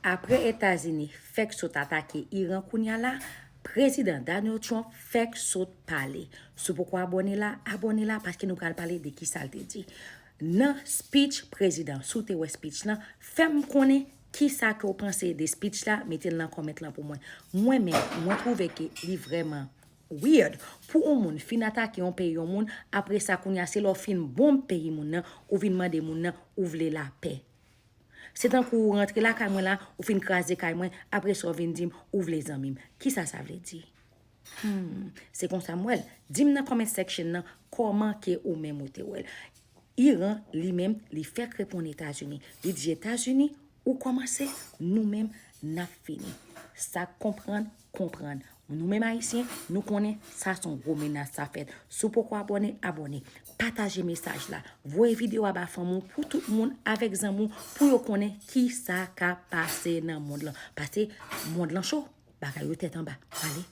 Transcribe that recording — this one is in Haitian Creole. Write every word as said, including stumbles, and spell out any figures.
Apre Etazini fèk sot atake Iran kounya la, Prezidan Donald Trump fèk sot pale. Si w poko abòne la, abòne la paske nou pral pale de kisa l te di. Nan speech prezidan, si w te wè speech lan, fè m konnen kisa ke w panse de speech la, mete l nan comment lan pou mwen. Mwen menm, mwen twouve ke li vrèman weird. Pou yon moun fin atake yon peyi yon moun, apre sa kounya se lè w fin bonm peyi moun nan, ou vin mande moun nan, ou vle lapè. Se tankou ou rantre lakay mwen la, ou fin kraze kay mwen, apre sa w vin di m ou vle zanmi m. Kisa sa vle di? Hmm, se konsa m wè l. Di m nan comment section nan kòman ke ou menm ou te wè l. Iran li menm li fèk reponn Etazini. Li di Etazini ou kòmanse, nou menm n ap fini. Sa k konprann, konprann. Nou menm Ayisyen, nou konnen sa se yon gwo menas sa fèt. Si w poko abòne, abòne. Pataje mesaj la. Voye videyo a ba fanmi w pou tout moun avèk zanmi w pou yo konnen kisa k ap pase nan mond lan. Paske mond lan cho, bagay yo tèt anba. Ale.